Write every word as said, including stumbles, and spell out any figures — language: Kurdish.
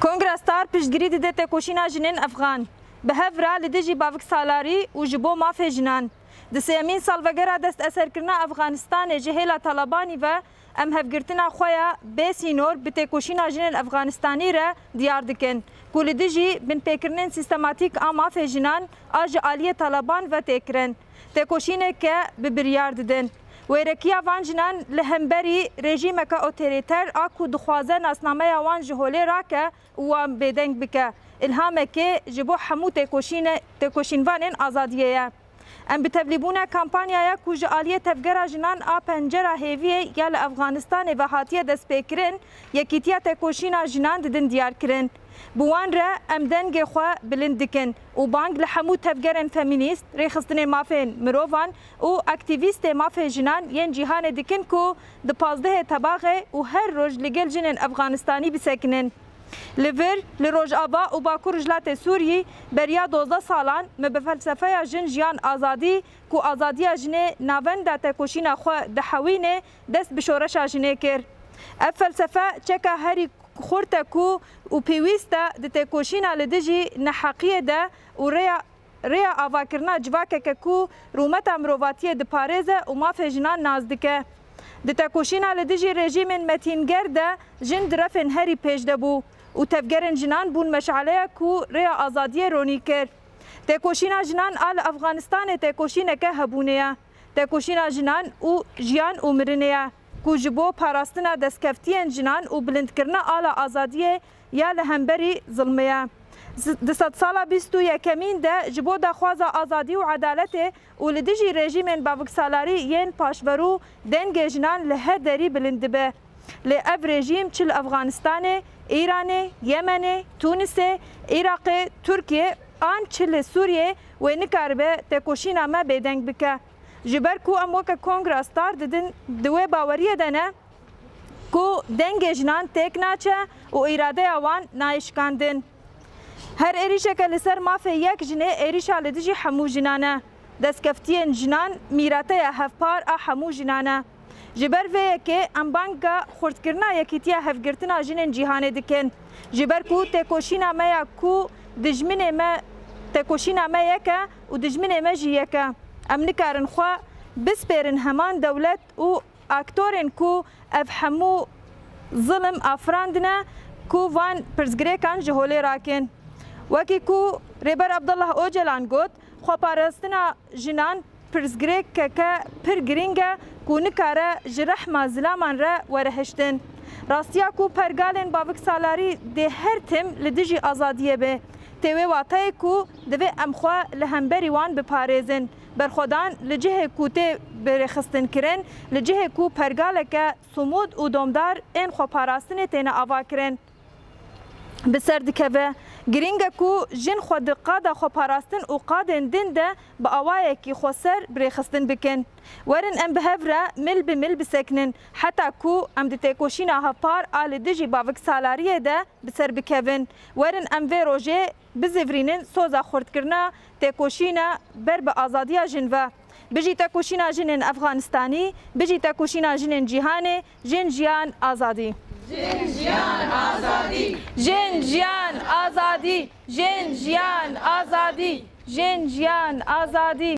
Kongra Star piştgirî dide têkoşîna jinên Efxan. Bi hev re li dijî baviksalarî û ji bo mafê jinan. Di sêyemîn salvegera desteserkirina Efxanistanê ji hêla Talebanî ve em hevgirtina xwe ya bê sînor bi têkoşîna jinên Efxanistanî re diyar dikin ku li dijî binpêkirinên sîstematîk a mafê jinan a ji aliyê Taleban ve tê kirin. Têkoşîneke bi biryar didin. Wêrekiya van jinan li hemberî rejîmeke otorîter a ku dixwaze nasnameya wan ji holê rake û wan bêdeng bike, îlhamekê ji bo hemû têkoşîne-, têkoşînvanên azadiyê ye. Em bi tevlîbûna kampanyaya ku ji aliyê Tevgera Jinan a Pencera Hêviyê ya li Efxanistanê ve hatiye destpêkirin, yekîtiya têkoşîna jinan didin diyarkirin. Bi wan re em dengê xwe bilind dikin û bang li hemû tevgerên femînîst, rêxistinên mafên mirovan û aktîvîstê mafê jinan yên cîhanê dikin ku di pazdehê Tebaxê û her roj li gel jinên Efxanistanî bisekinin. Li vir, li Rojava û Bakur Rojhilatê Sûriyî beriya dozdeh salan me bi felsefeya Jin, Jiyan, Azadî ku azadiya jinê navenda têkoşîna xwe dihewînê, dest bi şoreşa jinê kir. Ev felsefe çeka herî xurt e ku û pêwîst e di têkoşîna li dijî neheqiyê de û rêya, rêya avakirina civakeke ku rûmeta mirovatiyê diparêze û mafê jinan nas dike. Di têkoşîna li dijî rejîmên metînger de jin di refên herî pêş de bû û tevgerên jinan bûn meşaleya ku rêya azadiyê ronî kir. Têkoşîna jinan a li Efxanistanê têkoşîneke hebûnê ye. Têkoşîna jinan û jiyan û mirinê ye ku ji bo parastina destkeftiyên jinan û bilindkirina ala azadiyê ya li hemberî zilmê ye. Z-, di sedsala bîst û yekemîn de ji bo daxwaza azadî û edaletê û li dijî rejîmên baviksalarî yên paşverû dengê jinan li her derî bilind dibe. Lê ev rejîm çi li Efxanistanê, Îranê, Yemenê, Tûnisê, Iraqê, Tirkiyê an çi li Sûriyê wê nikaribe têkoşîna me bêdeng bike. Ji ber ku em weke Kongra Star didin di wê baweriyê de ne ku dengê jinan têk naçe û îradeya wan nayê şikandin. Her êrîşeke li ser mafê yek jinê êrîşa li dijî hemû jinan e. Destkeftiyên jinan mîrateya hevpar a hemû jinan e. Ji ber vê yekê em banga xurtkirina yekîtiya hevgirtina jinên cîhanê dikin. Ji ber ku têkoşîna me ya ku dijminê me, têkoşîna me yek e û dijminê me jî yek e. Em nikarin xwe bispêrin heman dewlet û aktorên ku ev hemû zilim afirandine ku van pirsgirêkan ji holê rakin. Wekî ku Rêber Abdullah Ocalan got, xweparastina jinan pirsgirêkeke pir girîng e ku nikare ji rehma zilaman re were hiştin. Rastiya ku pergalên baviksalarî dê her tim li dijî azadiyê be, tê wê wateyê ku divê em xwe li hemberî wan biparêzin. Berxwedan li cihê ku tê birêxistinkirin, li cihê ku pergaleke somûd û domdar ên xweparastinê têne avakirin, bi ser dikeve. Girîng e ku jin xwe di qada xweparastin û qadên din de bi awayekî xweser birêxistin bikin. Werin em bi hev re mil bi mil bisekinin, heta ku em di têkoşîna hevpar a li dijî baviksalariyê de bi ser bikevin. Werin em vê rojê bizivirînin soza xurtkirina têkoşîna ber bi azadiya jin ve. Bijî têkoşîna jinên Efxanistanî, bijî têkoşîna jinên cîhanê, jin, jiyan, azadî. Jin, jiyan, azadî. Jin, jiyan, azadî. Jin, jiyan, azadî. Jin, jiyan, azadî.